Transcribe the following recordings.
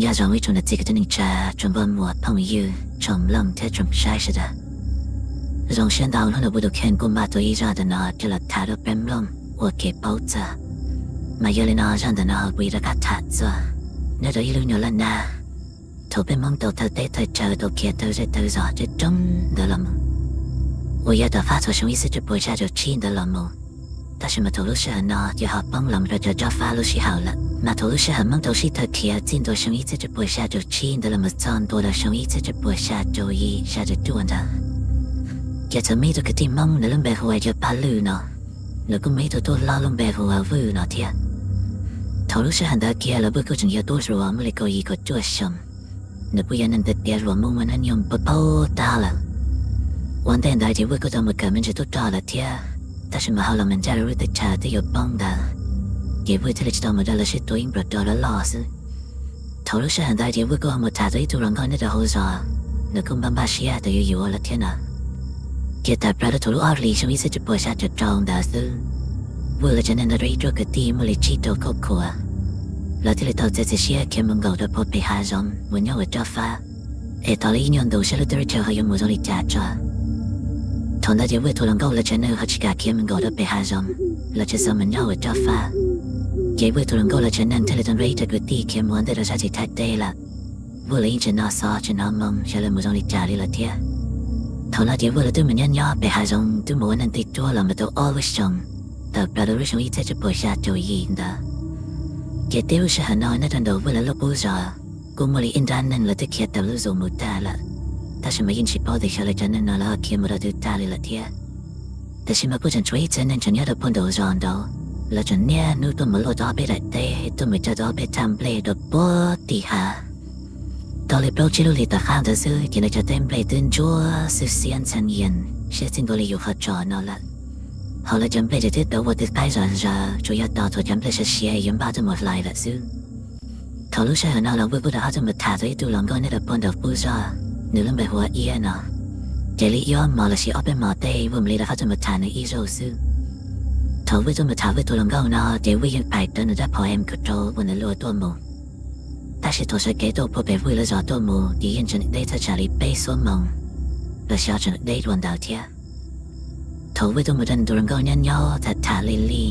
Nyob zoo ib tsoom niam txiv kwv tij neej tsa, tsoom nkauj muam phooj ywg, tsoom mloog thiab tsoom saib sawv daws. Zoo siab ntau hnub no kuv tus kheej kuj npaj tau ib zaj ntawm no coj los tham rau peb mloog ua kev paub txog. Mas yog li no zaj ntawm no kuv yuav rov qab tham txog nyob rau ib lub nyuag laj nab thaum peb Hmoob tau thawj teb thawj chaw tau khiav tawg zej tawg zos coob coob ntawd los mus, uas yog tom qab txog xyoo ib txhiab cuaj puas xya caum tsib ntawd los mus, tab sis mas thaum lub sij hawm no ces ho poob los rau cov tsob fab lub sij hawm lawm. Mas thaum lub sij hawm Hmoob tau sib thawj khiav txij ntua xyoo ib txhiab cuaj puas xya caum tsib ntawd los mus txog ntua rau xyoo ib txhiab cuaj puas xya caum yim xya caum cuaj ntawd, ces txawm muaj ib tug kwv tij Hmoob nws lub npe hu ua yawg Paj Lwj no, nws kuj muaj ib tug tub hlob lub npe hu ua Vwj no thiab. Thaum lub sij hawm ntawd kiag los Vwj kuj tseem yog tub hluas muaj li kaum yim kaum cuaj xyoo, nws kuj yog neeg tiav tiav hluas Hmoob muaj hnub nyoog paub paub tag lawm. Ua ntej ntawd ces Vwj kuj tau mus kawm me ntsis tub rog lawm thiab, tab sis mas ho los mus ncaj rau lub teb chaws twb yuav poob ntawd, ces Vwj thiaj li tsis tau mus rau lawv sib tua ib nplos rog loj loj xwb. Thaum lub sij hawm ntawd ces Vwj kuj ho mus tham tau ib tug hluas nkauj nyob rau hauv zos, nws kuj npaj npaj siab tias yuav yuav lawm thiab na. Ces tawm plaws rau thaum lub ob hlis xyoo ib txhiab cuaj puas xya caum rau ntawd xwb, Vwj lawv tsev neeg ntawd raws ib ruaj kwv tij muaj li tsib rau khub khuam, lawv thiaj li tau txiav txim siab khiav mus nkaum rau puag pem hav zoov mus nyob ua tsob fab, es tos li ib nyuag ntu saib lub teb lub chaw ho yuav mus zoo li cas tso. Thaum ntawd ces Vwj tus hluas nkauj lawv tsev neeg ho tsis kam khiav mus nkaum rau pem hav zoov, lawv tsis xav mus nyob ua tsob fab. Ces Vwj tus hluas nkauj lawv tsev neeg thiaj li tau nrog ib co kwv tij khiav mus ua ntej rau sab tim Thaib teb lawm. Vwj lawv yeej tsis hnov xov tsis hnov moo xyov lawv mus zoo li cas li lawm thiab. Thaum no ces Vwj lawv twb mus nyob nyob pem hav zoov twb mus ua neej tib cuab los mus tau ob lub xyoo, tawm plaws rau lub xyoo ib txhiab cuaj puas xya caum yim ntawd. Ces tib lub sij hawm no nyob rau nraum Vwj lawv lub qub zos kuj muaj li ib nrab neeg lawv twb khiav tawm lub zos mus tag lawm, tab sis mas yeej tsis paub tias xyov lawv cov neeg no lawv khiav mus rau twg tag li lawm thiab. Tiam sis mas kuj tseem tshuav ib txhia neeg tseem nyob rau puag nraum zos nraud, lawv tseem niaj hnub tuaj mus luaj tau ob peb daim teb tuaj mus caw tau ob peb thaj nplej rau puag tim hav. Tau li plaub tsib lub hlis tom qab ntawd xwb ces lawv cov teb nplej twb ntsuab xwb xiab ntxhee yees siab txij nkaus li yus qhov tsos no lawm. Hos lawv cov nplej ces twb tau ua tw qaib zom zaws, tsuas yog tos thaum cov nplej siav siav yuav npaj tuaj mus hlais lawm xwb. Thaum lub sij hawm no los Vwj kuj rov qab tuaj mus tham tau ib tug hluas nkauj nyob rau puag nraum qub zos, nws lub npe hu ua Iab no. Ces li ib ob hmos los sis ob peb hmos tej Vwj mam li rov qab tuaj mus tham nws ib zaug xwb. Thaum Vwj tuaj mus tham Vwj tus hluas nkauj no ces Vwj yeej pais rawv nws rab phom M mười sáu uas nws luaj tuaj mus. Tab sis thaum sawv kev tuaj puag pem Vwj lawv zos tuaj mus ces yeej tseem deb thaj tsam li peb xuab moos, los sis ho tseem deb dua ntawd thiab. Thaum Vwj tuaj mus rau nws tus hluas nkauj nyob nyob tham tham li li,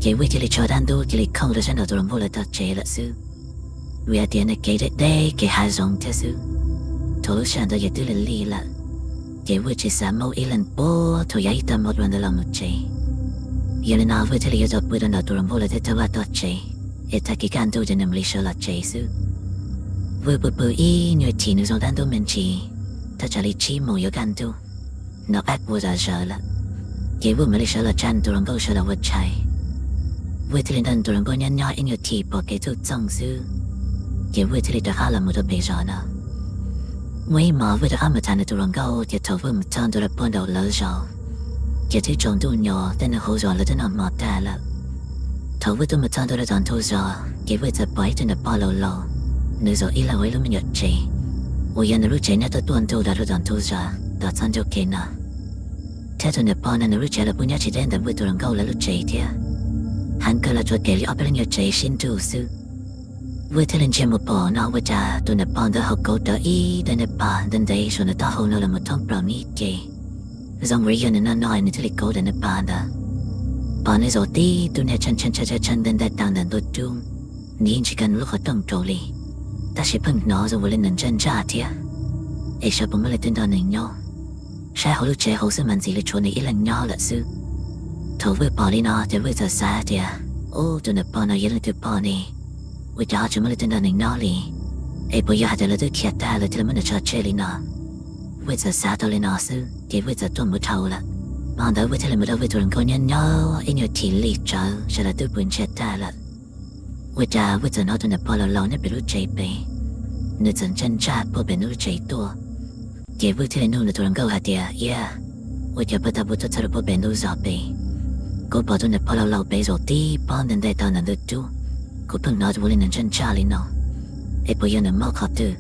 ces Vwj cia li tso dab ntub cia li khooj rau sab nraum tus hluas nkauj lawv tog tsev lawm xwb, vim hais tias nws kev deb deb kev hav zoov thiab xwb. Thaum lub sij hawm ntawd ces twb lig lig lawm, ces Vwj tsis xav muab ib leeg puag thaum yav ib tag hmo dua ntawd los mus tsev. Yog li no Vwj thiaj li yuav tau pw rau nraum tus hluas nkauj lawv tej thawj vaj tog tsev, es tag kis kaj ntug ces nws mam li sawv los tsev xwb. Vwj pw pw ib nyuag chim nws zoo dab ntub me ntsis, thaj tsam li tsib moos yuav kaj ntug, nov qab pua zom zaws lawm, ces Vwj mam li sawv los tsa nws tus hluas nkauj sawv los ua tshais. Vwj thiaj li nrog nws tus hluas nkauj nyob nyob ib nyuag chim pom kev txhawj txooj xwb, ces Vwj thiaj li rov qab los mus rau pem zos no. Muaj ib hmos Vwj rov qab mus tham nws tus hluas nkauj ces thaum Vwj mus txog ntua rau puag nraum lawv zos, ces twb tsaus ntuj nyo, tej neeg hauv zos lawv twb noj hmo tag lawm. Thaum Vwj tuaj mus txog ntua rau tom ntug zos ces Vwj txawm pom ib tug niam pog laus laus, nws zaum ib leeg ua ib lub me nyuam tsev, uas yog nws lub tsev nyob tuaj tuaj ntug rau tom ntug zos tom txoj ncauj kev no. Thiab tus niam pog no nws lub tsev los kuj nyob tsis deb ntawm Vwj tus hluas nkauj lawv lub tsev thiab, heev kawg los tsuas kem li ob peb lub nyuag tsev sib nrug xwb. Vwj thiaj li ntsia mus pom no ua cas tus niam pog ntawd ho kauv rawv ib daim niag pas ntev ntev saum nws taub hau no los mus thoob plaws ib ce. Zoo li yog nws no no nws thiaj li kauv daim niag pas ntawd. Pom nws zaum tib tug niag tshee tshee tshee tshee nte nte taw ntawm ntuj rub, nws yeej tsis kaw nws lub qhov rooj rau li, tab sis pheej hnov zoo ua li nws ntsaj ntsaj thiab, es xyov puas muaj leej twg nrog nws nyob. Saib hauv lub tsev hauv xwb mas ntxim li tshuav nws ib leeg nyob lawm xwb. Thaum Vwj pom li no ces Vwj txawm xav tias, ub, tus niam pog no yog leej twg pog ne? Ua cas ho tsis muaj leej twg nrog nws nyob li? Es puas yog hais tias lawv twb khiav tag lawm thiaj li muab nws tso tseg li no? Vwj txawm xav tau li no xwb ces Vwj txawm tuaj mus dhau lawm. Hmo ntawd Vwj thiaj li mus rau Vwj tus hluas nkauj nyob nyob ib nyuag chim lig tsawv sawv daws twb pw ntsiag tag lawm. Ua cas Vwj txawm hnov tus niam pog laus laus nyob pem lub tsev pem, nws txawm ntsaj ntsaj puag pem nws lub tsev tuaj. Ces Vwj thiaj li nug nws tus hluas nkauj hais tias, Iab, ua cas puag ta puas tuaj txog rau puag pem ntug zos pem? Kuv pom tus niam pog laus laus pem zaum tib pob nte nte taw ntawm ntug rub, kuv pheej hnov ua li nws ntsaj ntsaj li no, es puas yog nws mob qhov twg?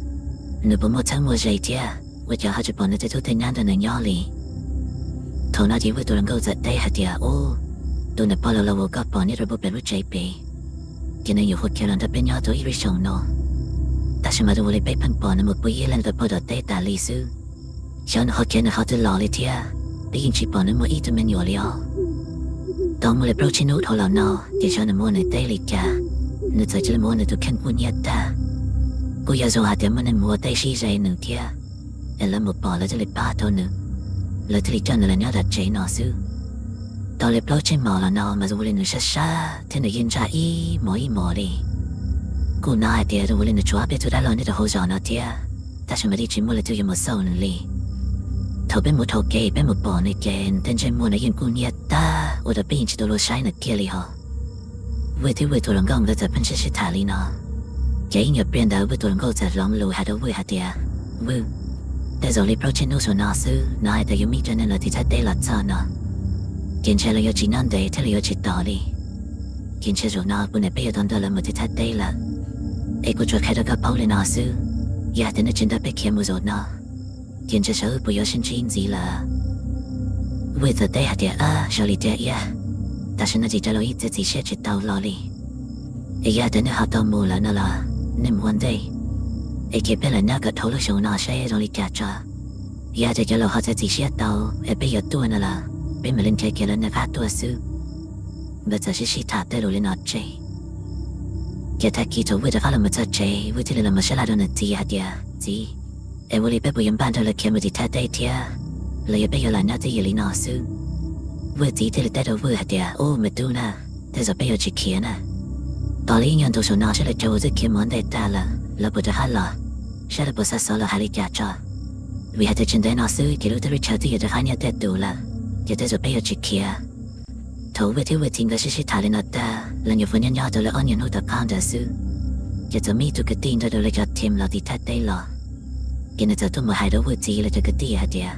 Nws puas muaj txheeb muaj ze thiab, ua cas ho tsis pom nws tej tub tej nyab nrog nws nyob li? Thaum no ces Vwj tus hluas nkauj txawm teb hais tias, ub, Tus niam pog laus laus uas koj pom nyob rau puag pem lub tsev pem, ces nws nyuam qhuav khiav los nrog peb nyob tau ib lub xyoos no, tab sis mas zoo ua li peb pheej pom nws mus pw ib leeg rau puag tom teb tas li xwb. Xyov nws ho khiav nws qhov twg los li thiab, peb yeej tsis pom nws muaj ib tug me nyuam li os. Tau muaj li plaub tsib hnub dhau los no, ces xyov nws mus ua nws teb li cas, nws txawm cia li mus ua nws tus kheej kuj nyiab tag. Kuj yog zoo hais tias muaj neeg mus ua teb sib ze nws thiab, es lawv mus pom lawv thiaj li pab tau nws, lawv thiaj li coj nws los nyob tom tsev no xwb. Tau li plaub tsib hmos los no mas zoo ua li nws sab sab thiab nws yeej ntsaj ib hmos ib hmos li. Kuj hnov hais tias zoo ua li nws tshuav ob peb tug dab laug nyob rau hauv zos no thiab, tab sis mas yeej tsis muaj leej twg yuav mus xauj nws li. Thaum peb mus dhau kev peb mus pom nws ces nws tej ntsej muag nws yeej kuj nyiab tag ua rau peb yeej tsis tau luag saib nws kiag li hos. Vwj thiab Vwj tus hluas nkauj nkawd txawm pheej sib sib tham li no, ces ib nyuag pliag ntawd Vwj tus hluas nkauj txawm hloov lus hais rau Vwj hais tias, Vwj, tej zaum li plaub tsib hnub saum no xwb hnov hais tias yuav muaj ib co neeg los tim thaj teb los txog no, ces ntshe lawv yuav tsis nyob ntev thiab lawv yuav tsis tos li. Ces ntshe zaum no kuv niam peb yuav tau nrog lawv mus tim thaj teb lawm. Es kuv tsuas qhia rau koj paub li no xwb, yog hais tias nej tsis nrog peb khiav mus zaum no, ces ntshe sawv wb puas yuav sib ntsib ntxiv lawm. Vwj txawm teb hais tias, Ab, xyov li tiag iab, tam sim no ces cov laus yeej txiav txim siab tsis tau los li. Es yog hais tias nej ho tau mus lawm no los nej mus ua ntej, es cia peb los nyob kom dhau lub xyoo no seb zoo li cas tso. Yog hais tias cov laus ho txiav txim siab tau es peb yuav tuaj no los peb mam li nrhiav kiag lawv noj qab tuaj xwb. Nkawd txawm sib sib tham tej lus li no tseg. Ces tag kis thaum Vwj rov qab los mus txog tsev, Vwj thiaj li los mus sab laj rau nws txiv hais tias, Txiv, es ua li peb puas yuav npaj nrog lawv khiav mus tim thaj teb thiab los yog peb yuav los nyob twj ywm li no xwb? Vwj txiv thiaj li teb rau Vwj hais tias, Ub, me tub na, tej zaum peb yuav tsis khiav na. Tos li ib nyuag ntu saum no saib lawv cov uas twb khiav mus ua ntej tag lawm lawv puas rov qab los, saib lawv puas xa xov los hais li cas tso. Vim hais tias tsis ntev no xwb ces lub teb lub chaw twb yuav rov qab nyiaj tej tus lawm, ces tej zaum peb yuav tsis khiav. Thaum Vwj thiab Vwj txiv nkawd sib sib tham li no tag, lawv nyuam qhuav nyob nyob tau li ob nyuag hnub tom qab ntawd xwb, ces txawm muaj ib tug kwv tij nrog rau lawv cov team los tim thaj teb los. Ces nws txawm tuaj mus hais rau Vwj txiv lawv cov kwv tij hais tias,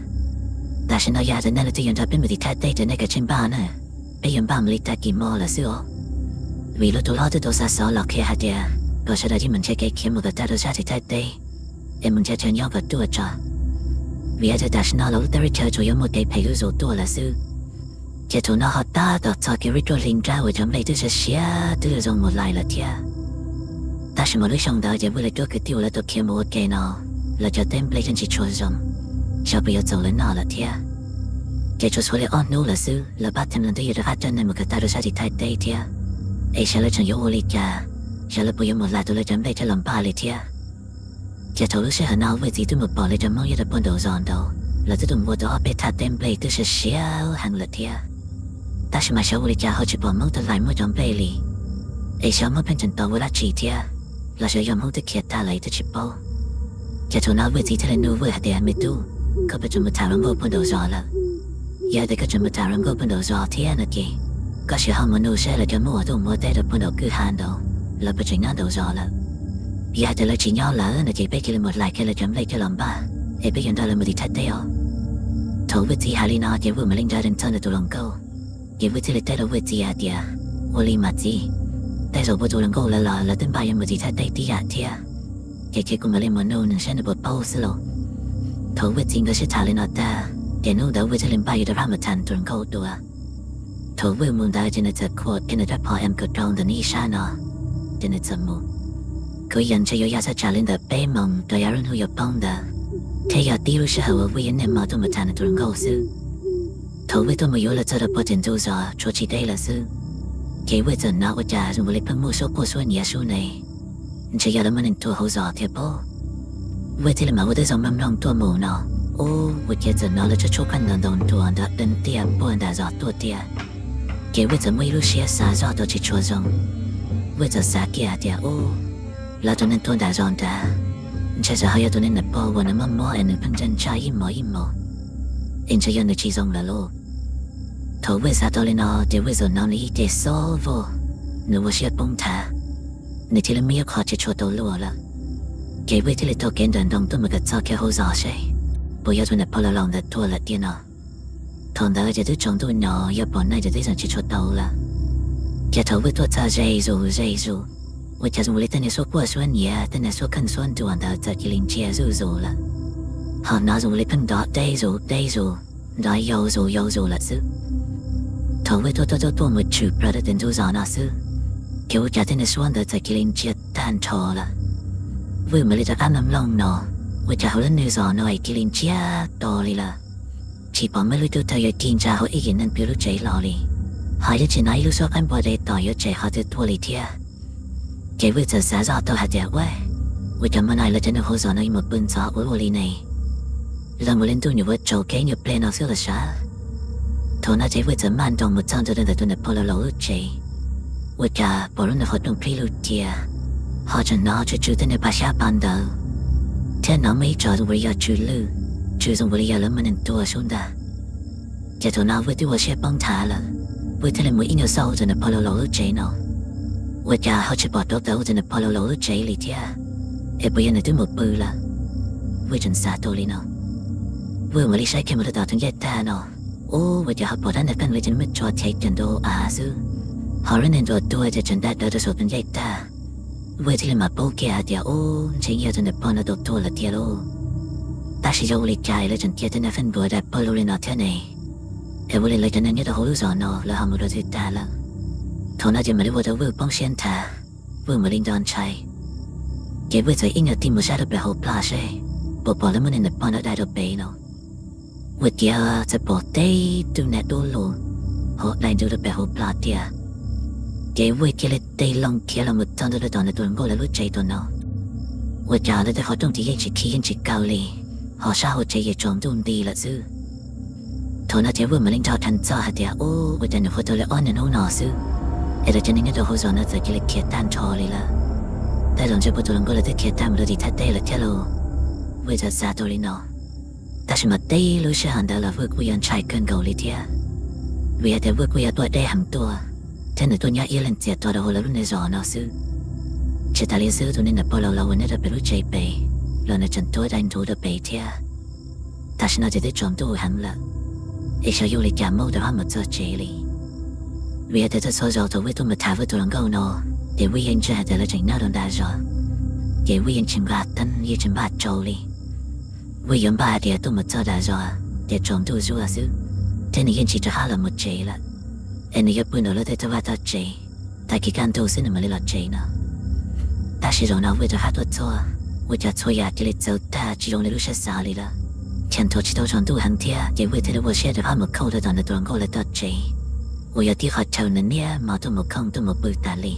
Tam sim no yog hais tias nej leej twg yuav nrog peb mus tim thaj teb ces nej kav tsij npaj na, peb yuav npaj mus li tag kis hmo lawm xwb os. Vim lub tub hlob twb tau xa xov los qhia hais tias kom sawv daws cia li mus nrhiav kev khiav mus kom tag rau sab tim thaj teb, es mus nrhiav chaw nyob kom ruaj tso. Vim hais tias tam sim no los lub teb lub chaw tsuas yuav muaj kev phem zuj zus tuaj lawm xwb. Ces thaum no ho tab tom txog kev vij ruaj hli nrab uas cov nplej twb siav siav twb zoo mus lais lawm thiab. Tab sis mas lub xyoo ntawd ces Vwj lawv cuab kwv tij uas lawv tau khiav mus ua ke no, lawv cov teb nplej yeej tsis tshua zoo, xyov puas yuav txaus lawv noj lawm thiab. Ces tsuas tshuav li ob hnub lawm xwb lawv pab team los twb yuav rov qab coj neeg mus kom tag rau sab tim thaj teb thiab. Es xyov lawv tseem yuav ua li cas, xyov lawv puas yuav mus lais tau lawv cov nplej coj los npaj li thiab. Ces thaum lub sij hawm no Vwj txiv twb mus pom lawv cov Hmoob nyob rau puag nraum zos nraud, lawv twb tuaj mus ua tau ob peb thaj teb nplej twb siav siav heev lawm thiab. Tab sis mas xyov ua li cas ho tsis pom Hmoob tau lais muab cov nplej li. Es xyov Hmoob pheej tseem tos ua dab tsi thiab, los xyov yog Hmoob twb khiav tag lawm twb tsis paub. Ces thaum no Vwj txiv thiaj li nug Vwj hais tias, Me tub, koj puas tseem mus tham hluas nkauj puag nraum zos lawm? Yog hais tias koj tseem mus tham hluas nkauj puag nraum zos thiab no ces, koj sim ho mus nug seb lawv cov Hmoob uas tuaj mus ua teb rau puag nraum kwj ha nraud, lawv puas tseem nyob nraum zos lawm. Yog hais tias lawv tsis nyob lawm no ces peb cia li mus lais kiag lawv cov nplej coj los npaj, es peb yuav nrog lawv mus tim thaj teb os. Thaum Vwj txiv hais li no ces Vwj mam li nco txog nws tus hluas nkauj. Ces Vwj thiaj li teb rau Vwj txiv hais tias, Ua li mas txiv, tej zaum Vwj tus hluas nkauj lawv los lawv twb npaj yuav mus tim thaj teb tib yam thiab, ces cia kuv mam li mus nug nws saib nws puas paub xwb lauj. Thaum Vwj txiv nkawd sib tham li no tag, ces hnub ntawd Vwj thiaj li npaj yuav rov qab mus tham nws tus hluas nkauj dua. Thaum Vwj mus ntawd ces nws txawm khuam kiag nws rab phom M K twelve ntawm nws ib sab no, ces nws txawm mus. Kuj yog ntshe yuav yog thaj tsam li ntawm peb moos rau yav lub hnub yuav poob ntawd, thiab yog tib lub sij hawm uas Vwj yeej niaj hmo tuaj mus tham nws tus hluas nkauj xwb. Thaum Vwj tuaj mus yuav lawv txog rau puag tim ntug zos tshuav tsis deb lawm xwb, ces Vwj txawm hnov ua cas zoo li pheej muaj suab quaj suab nyiav sub ne, ntshe yog lawv muaj neeg tuag hauv zos thiab pob. Vwj thiaj li mam ua tib zoo mloog mloog tuaj mus no, ub, ua cas txawm hnov lawv tshuab tshuab koj ntaus ntaus nruas nrov dee tiaj puag nram zos tuaj tiag. Ces Vwj txawm muaj ib lub siab xav zoj tau tsis tshua zoo. Vwj txawm xav kiag hais tias, ub, lawv tus neeg tuag nram zos nrad, ntshe txawm ho yog tus neeg niam pog uas nws mob mob es nws pheej ntsaj ntsaj ib hmos ib hmos, es ntshe yog nws tsis zoo lawm lauj. Thaum Vwj xav tau li no ces Vwj txawm hnov nws ib ce xob vog, nws ua siab poob nthav, nws thiaj li muaj ib qho tsis tshua tau luag lawm. Ces Vwj thiaj li taug kev nrawm nroos tuaj mus kom txog kiag hauv zos seb puas yog tus niam pog laus laus ntawd tuag lawm tiag no. Thaum ntawd ces twb tsaus ntuj nyo, yog pom neeg ces twb zeem tsis tshua tau lawm. Ces thaum Vwj tuaj txog ze zus ze zus, ua cas zoo li tej niag suab quaj suab nyiav, tej niag suab kheej suab nruas ntawd txawm cia li ntsia zuj zus lawm, ho hnov zoo li pheej nrov deb zus deb zus, nrov yau zus yau zus lawm xwb. Thaum Vwj tuaj tuaj tuaj tuaj mus tshwm plaws rau tus ntug zos no xwb, ces ua cas tej niag suab ntawd txawm cia li ntsiag tag nrho lawm. Vwj mam li rov qab mloog mloog no, ua cas hauv lub niag zos no es cia li ntsiag to li lawm. Tsis pom muaj ib lub tub rog yuav ci ntsa hauv ib yim neeg pw lub tsev los li, ho yeej tsis hnov ib lub suab qaib npua de tos yuav tsem qhov twg tuaj li thiab. Ces Vwj txawm xav zoj tau hais tias, ua, ua cas hmo no lawv cov neeg hauv zos no yuav mus pw ntxov ua luaj li ne? Los mus li ntuj nyuam qhuav tsaus kiag nyuag pliag no xwb los sav. Thaum no ces Vwj txawm maj nroos mus txog ntua rau ntawm tus niam phauj laus laus lub tsev, ua cas pom lub niag qhov rooj plhib lug cia, ho tseem hnov tsw tsw tej niag pa xyab pa ntawv, thiab hnov muaj ib co zoo li yog tsw lwj, tsw zoo li yog lawv muaj neeg tuag sub ntag. Ces thaum no Vwj twb ua siab poob nthav lawm, Vwj thiaj li mus ib nyuag xauj tus niam phauj laus laus lub tsev no, ua cas ho tsis pom rauv taws ua tus niam phauj laus laus lub tsev li thiab. Es puas yog nws twb mus pw lawm? Vwj tseem xav tau li no. Vwj mam li saib kiag mus rau tom tus ncaij tag no, ub, ua cas ho pom dab ntawd qeej li ces muaj tso thaiv cov ntu av xwb, ho lub niag nruas tuag ces tseem da dawv rau saum tus ncaij tag. Vwj thiaj li mam paub kiag hais tias, ub, ntshe yog tus niam phauj no tau tuag lawm tiag lauj. Tab sis yog ua li cas lawv tseem cia tej niag qeej nruas da pawg lug li no thiab ne? Es ua li lawv cov neeg nyob rau hauv lub zos no lawv ho mus dua twg tag lawm? Thaum no ces mam li ua rau Vwj poob siab nthav, Vwj mam li nco ntshai. Ces Vwj txawm ib nyuag tig mus saib rau pem hauv plag seb puas pom lawv muab niag niam phauj no dai rau pem no. Ua ciav txawm pom tib tug niag dub lug hauv dai nrug rau pem hauv plag tiag. Ces Vwj cia li tig loo khiav los mus txog ntua rau tom nws tus hluas nkauj lawv lub tsev tuaj no. Ua cas lawv tej qhov rooj ces yeej tsis khi yeej tsis kaw li, ho sab hauv tsev yeej tsaus ntuj nti lawm xwb. Thaum no ces Vwj mam li nrog dheev txog hais tias, ub, ua cas nyuam qhuav tau li ob niag hnub no xwb, es lawv cov neeg nyob rau hauv zos no txawm cia li khiav tag nrho li lawm. Tej zaum ntshe puag tus hluas nkauj lawv twb khiav tag mus rau tim Thaib teb lawm thiab lauj. Vwj txawm xav tau li no. Tab sis mas tib lub sij hawm ntawd los Vwj kuj yog ntshai kawg nkaus li thiab, vim hais tias Vwj kuj yog tuaj deb heev tuaj, thiab nws tuaj nyob ib leeg txias to rau hauv lawv lub niag zos no xwb. Tsis tas li xwb, tus niag niam phauj laus laus uas nyob rau pem lub tsev pem los nws tseem tuaj dai nrug rau pem thiab. Tam sim no ces twb tsaus ntuj heev lawm, es xyov yuav ua li cas mam rov qab mus txog tsev li. Vim hais tias txhua zaus thaum Vwj tuaj mus tham Vwj tus hluas nkauj no, ces Vwj yeej ntseeg hais tias lawv tseem nyob rau nram zos, ces Vwj yeej tsis npaj teeb yeej tsis npaj tsau li. Vwj yuav npaj hais tias tuaj mus txog nram zos ces tsaus ntuj zuag xwb, thiab nws yeej tsis rov qab los mus tsev lawm, es nws yuav pw nram lawv tej tog vaj tog tsev, tag kis kaj ntug xwb nws mam li los tsev no. Tab sis zaum no Vwj rov qab tuaj txog, ua cas txhua yam cia li txawv tag tsis zoo li lub siab xav li lawm. Thaum tsis tau tsaus ntuj heev thiab ces Vwj thiaj li ua siab rov qab mus khooj rau tom nws tus hluas nkauj lawv tog tsev, uas yog tib qhov chaw nws niaj hmo tuaj mus khooj tuaj mus pw tas li.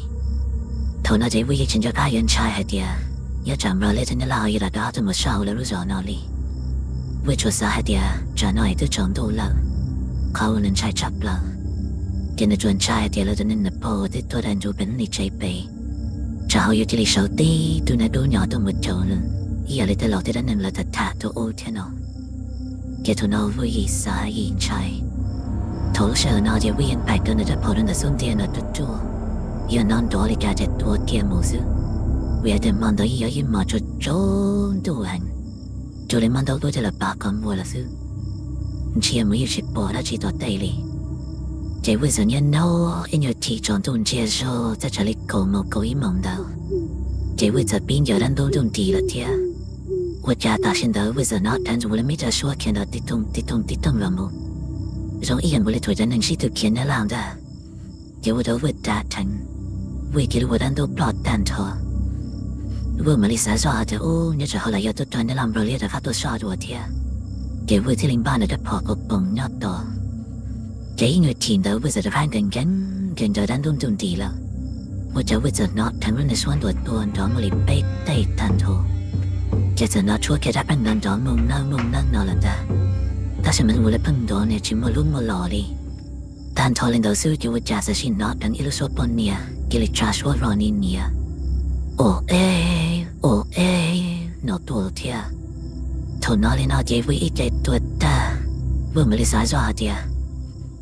Thaum no ces Vwj yeej tsis nco qab yuav ntshai hais tias nyob tsam Nplog Liab thiab Nab Laj ho yuav rov qab tuaj mus soj hauv lawv lub zos no li. Vwj tsuas xav hais tias tsam no es twb tsaus ntuj lawm, qhov uas nws ntshai tshaj plaws ces nws tsuas ntshai hais tias lawv tus niag niam phauj twb tuaj dai nrug pem lub niag tsev pem, tsam ho yuav cia li sawv tib tug niag dub nyos tuaj mus caum nws ib yam li tej laus tej dab neeg lawv tham tham tuaj ub thiab no. Ces thaum no Vwj yim xav yim ntshai. Thaum lub sij hawm no ces Vwj yeej pais rau nws rab phom rau ntawm xub ntiag no ruaj ruaj, yog hnov nrov li cas ces tua kiag mus xwb, vim hais tias hmo ntawd yeej yog ib hmos tsaus tsaus ntuj heev, cuag li muaj ntaub tuab coj los pav qhov muag lawm xwb. Ntsia mus yeej tsis pom dab tsi tom tej li. Ces Vwj txawm niaj hnub ib nyuag chim tsaus ntuj ntsiag zog txog tsam li kaum moos kaum ib moos ntawd, ces Vwj txawm pib ncaws dab ntub ntuj nris lawm thiab. Ua cas tam sim ntawd Vwj txawm hnov dheev zoo li muaj ib co suab khiav ntawd tib toog tib toog tib toog los mus, zoo ib yam nkaus li thaum cov neeg sib tw khiav nab laj ntag. Ces ua rau Vwj ras dheev, Vwj cia li ua dab ntub ploj tag nrho. Vwj mam li xav zoj hais tias, ub, nyob tsam ho los yog tub rog nab laj nplog liab rov qab tuaj soj dua thiab. Ces Vwj thiaj li npaj nws rab phom kaus poom nyob tos. Ces ib nyuag chim ntawd Vwj txawm rov qab nkees nkees nkees nraws dab ntub ntuj nris lawm. Ua cas Vwj txawm hnov dheev lub niag suab ntuas tua nrov muaj li peb teg tag nrho. Ces txawm hnov tshuab kiag dab qeej nrov nrov moog neeb moog neeb no lawm ntag. Tab sis mas ua li pheej nrov niag tsis muaj lub muaj los li. Tag nrho li ntawd xwb ces ua cas txawm sim hnov dheev ib lub suab poj niam cia li tsa suab hlo ni niam, o e, o e, no tuaj thiab. Thaum no li no ces Vwj ib ce tuag tag. Vwj mam li xav zoj hais tias,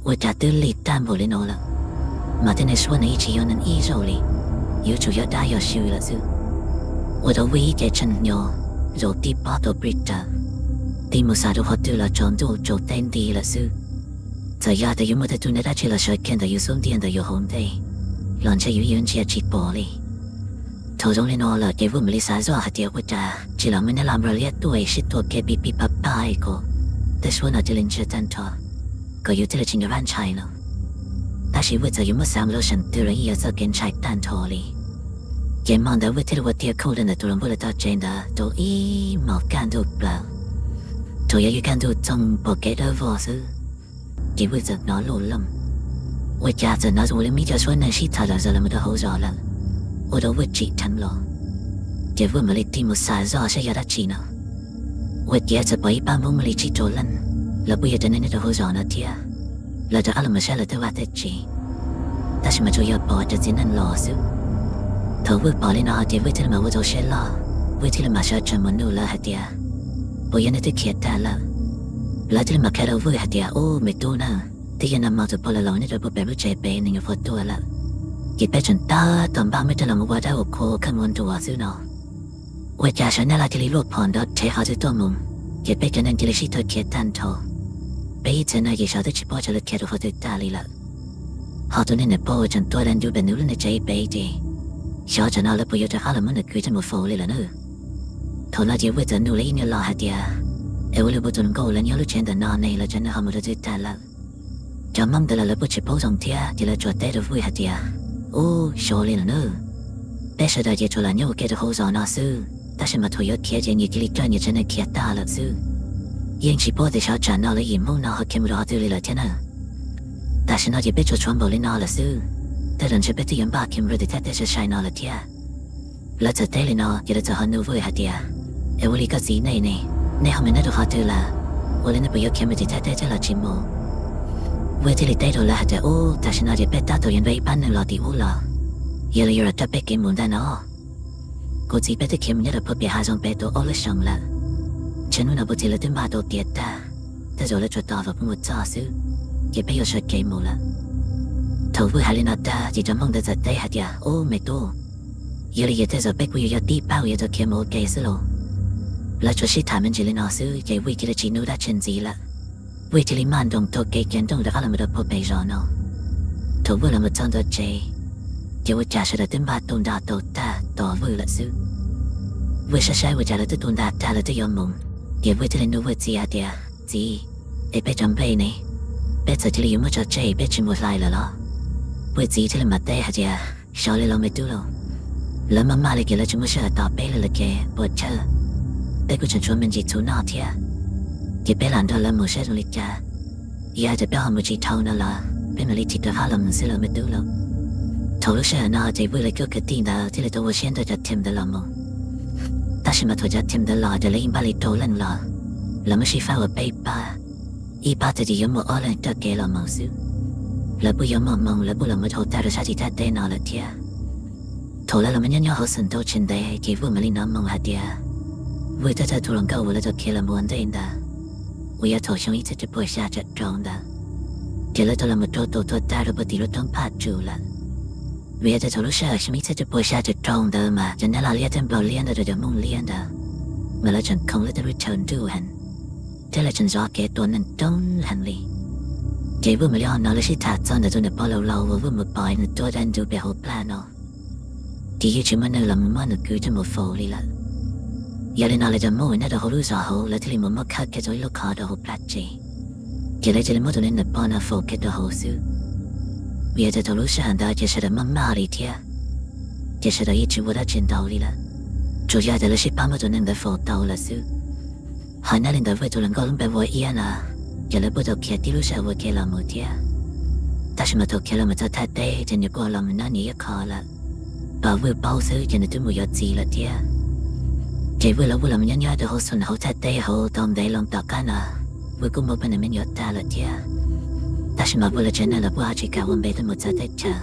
ua cas twb lig tag npaum li no lawm, mas tej niag suab no yeej tsis yog neeg ib zaug li, yuav tsum yog dab yog sw lawm xwb. Ua rau Vwj ib ce tshee hnyo, zaum tib pob tau plig raws, tig mus xav rau qhov twg los tsaus ntuj tsaus teb nti lawm xwb. Txawm yog tias yuav muaj tej tug niag dab tsi los sawv kiag ntawm yus xub ntiag ntawm yus hauv ntej los ntshe yus yuav ntsia tsis pom li. Thaum zoo li no lawm ces Vwj mam li xav zoj hais tias ua cas tsis los muaj nab laj nplog liab tuaj es sib tua kiag pib pib pab pab es kom tej suab no cia li ntsiag tag nrho, kom yus thiaj li tsis nco qab ntshai no. Tab sis Vwj txawm yuav muab xav los seem twg los yeej yog txoj kev ntshai tag nrho li. Ces hmo ntawd Vwj thiaj li ua tiav khoom rau ntawm tus hluas npawg lawv tog tsev ntawd rau ib hmos kaj ntug plaws. Thaum yog ib kaj ntug txoog pom kev dawb vog xwb, ces Vwj txawm hnov loj looj. Ua cas txawm hnov zoo li muaj ib co suab neeg sib tham zom zaws los mus rau hauv zos lawm, ua rau Vwj tsim dheev los. Ces Vwj mam li tig mus xauj zoj saib yog dab tsi no. Ua ciav txawm pom ib pab Hmoob muaj li tsib rau leej, lawv kuj yog cov neeg nyob rau hauv zos no thiab. Lawv rov qab los mus saib lawv tej vaj tej tsev, tab sis mas tsuas yog pom cov txiv neej los xwb. Thaum Vwj pom li no ces Vwj thiaj li mam ua rau siab loj, Vwj thiaj li mam sawv tsees mus nug lawv hais tias, puas yog nej twb khiav tag lawm? Lawv thiaj li mam qhia rau Vwj hais tias, ub me tub na, twb yog nag hmo tus pog laus laus nyob rau puag pem lub tsev pem nws nyuam qhuav tuag lawm. Ces peb tseem tab tom npaj muab coj los mus ua dab ua qhua khawb mus nruas xwb no. Ua cas sawv nab laj cia li luaj phom nrov rhev qhov twg tuaj mus, ces peb cov neeg cia li sib tawg khiav tag nrho. Peb ib txhia no ces xyov twb tsis paub xyov lawv khiav rau qhov twg tag li lawm. Ho tus neeg niam pog uas tseem tuag dag ncu pem nws lub niag tsev pem ces, xyov tsam no lawv puas yuav rov qab los muab nws kwv coj mus faus li lawm na. Thaum no ces Vwj txawm nug lawv ib niag los hais tias, es ua li puas tus hluas nkauj lawv nyob lub tsev ntawm no ne, lawv cov neeg ho mus rau twg tag lawm? Cov Hmoob ntawd los lawv kuj tsis paub zoo thiab ces lawv tsuas teb rau Vwj hais tias, ub xyov li lawm na, peb sawv daws ces tsuas lam nyob ua ke rau hauv zos no xwb, tab sis mas thaum yuav khiav ces nyias cia li coj nyias tsev neeg khiav tag lawm xwb. Yeej tsis paub tias xyov tsam no lawv yim Hmoob no ho khiav mus rau qhov twg li lawm thiab na. Tam sim no ces peb tsuas tshuav npaum li no lawm xwb, tej zaum ntshe peb twb yuav npaj khiav mus rau tim thaj teb sai sai no lawm thiab. Lawv txawm teb li no ces lawv txawm ho nug Vwj hais tias, es ua li koj txiv nej ne, nej ho mus nyob rau qhov twg lawm? Ua li nej puas yuav khiav mus tim thaj teb thiab los tsis mus? Vwj thiaj li teb rau lawv hais tias, ub tam sim no ces peb tab tom yuav nrog ib pab neeg los tim ub los, yog li yuav los coj peb kev mus ntag no. Kuv txiv peb twb khiav mus nyob rau puag pem hav zoov pem tau ob lub xyoos lawm, ntshe hnub no puag txiv lawv twb npaj tau tiav tag, tej zaum lawv tsuas tos kom peb mus txog xwb, ces peb yuav sawv kev mus lawm. Thaum Vwj hais li no tag ces cov Hmoob ntawd txawm teb hais tias, ub me tub, yog li ces tej zaum peb kuj yuav yog tib pab uas yuav tau khiav mus ua ke xwb lauj. Lawv tsuas sib tham me ntsis li no xwb ces Vwj cia li tsis nug dab tsi ntxiv lawm. Vwj cia li maj nroos taug kev khiav nrooj rov qab los mus rau puag pem zos no. Thaum Vwj los mus txog ntua tsev, ces ua cas sawv daws twb npaj tu nra tau tag tos Vwj lawm xwb. Vwj saib saib ua cas lawv twb tu nra tag lawv twb yuav mus, ces Vwj thiaj li nug Vwj txiv hais tias, txiv, es peb cov nplej ne, peb txawm cia li yuav muab tso tseg peb tsis mus hlais lawm los? Vwj txiv thiaj li mam teb hais tias, xyov li los me tub lauj, lawv maj maj li ces lawv tsis muaj sij hawm tos peb li lawm ces puas chawj, peb kuj tseem tshuav me ntsis txhuv noj thiab, ces peb lam nrog lawv mus saib zoo li cas. Yog hais tias peb ho mus tsis dhau no los peb mam li thim rov qab los mus xwb lauj me tub lauj. Thaum lub sij hawm no ces Vwj lawv cov kwv tij ntawd thiaj li tau ua siab nrog cov thim ntawd los mus. Tab sis mas thaum cov thim ntawd los ces lawv yeej npaj li rau leej los, lawv muab sib faib ua peb pab, ib pab txawm ces yuav muaj ob leeg coj kev los mus xwb. Lawv kuj yuav muaj hmoo lawv kuj los mus dhau tag rau sab tim thaj teb no lawm thiab. Thaum lawv los mus nyob nyob hauv xeev ntau tsis ntev ces Vwj mam li hnov moo hais tias Vwj thawj thawj tus hluas nkauj uas lawv tau khiav los mus ua ntej ntawd, uas yog thaum xyoo ib txhiab cuaj puas xya caum rau ntawd, ces lawv tau los mus rau tau tuag tag rau puag tim lub roob Phaj Tsum lawm. Vim yog tias thaum lub sij hawm xyoo ib txhiab cuaj puas xya caum rau ntawd mas cov nab laj liab thiab nplog liab ntawd rau cov Hmoob liab ntawd, mas lawv tseem khoo lawv tej lub chaw nruj heev, thiab lawv tseem zov kev tua neeg coob heev li. Ces Vwj mam li ho hnov lawv sib tham txog ntawm tus niam pog laus laus uas Vwj mus pom nws tuag dag nrug pem hauv plag no, ces yeej tsis muaj neeg los mus muab nws kwv coj mus faus li lawm. Yog li no lawv cov Hmoob uas nyob rau hauv lub zos hauv lawv thiaj li mus muab khawb kiag rau ib lub qhov rau hauv plab tsev, ces lawv cia li muab tus niam pog no faus kiag rau hauv xwb. Vim yog tias thaum lub sij hawm ntawd ces sawv daws maj maj li thiab, ces sawv daws yeej tsis ua dab tsi ntau li lawm, tsuas yog tias lawv sib pab muab tus neeg ntawd faus tau lawm xwb. Ho nyob li ntawd Vwj tus hluas nkauj lub npe hu ua Iab no, ces lawv kuj tau khiav tib lub sij hawm ua ke los mus thiab. Tab sis mas thaum khiav los mus txog thaj teb ces nws kuj los mus nyob nyias ib qho lawm. Pom Vwj paub xwb ces nws twb mus yuav txiv lawm thiab. Ces Vwj lawv kuj los mus nyob nyob rau hauv xu hauv thaj teb hauv tau ntev loo tom qab no, Vwj kuj muaj poj niam me nyuam tag lawm thiab. Tab sis mas Vwj lawv tsev neeg los kuj ho tsis kam ua npe tuaj mus txawv teb chaws,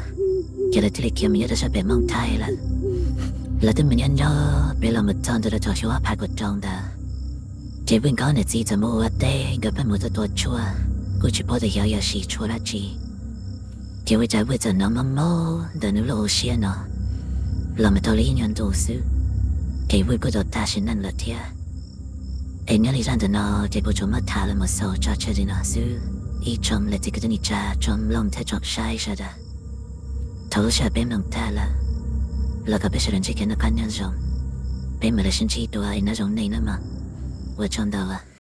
ces lawv thiaj li khiav mus nyob rau sab pem Moos Thaib lawm. Lawv twb mus nyob nyob pem los mus txog ntua rau thaum xyoo ob phav kaum rau ntawd, ces Vwj nkawd niam txiv txawm mus ua teb nkawd pheej mus tuaj tua tshuaj, kuj tsis paub tias xyov yog siv tshuaj dab tsi. Ces ua cas Vwj txawm hnov mob mob ntawm nws lub hauv siab no los mus tau li ib nyuag ntu xwb, ces Vwj kuj tau tag sim neej lawm thiab. Es nyob li zaj ntawm no ces kuv tsuas muab tham los mus xaus tso tseg li no xwb. Ib tsoom niam txiv kwv tij neej tsa, tsoom mloog thiab tsoom saib sawv daws, thaum lub sij hawm peb mloog tag lawm, los kom peb sawv daws ntsib kev noj qab nyob zoo. Peb mam li sib ntsib dua es nyob zoo nej nawb mog. Ua tsaug ntau.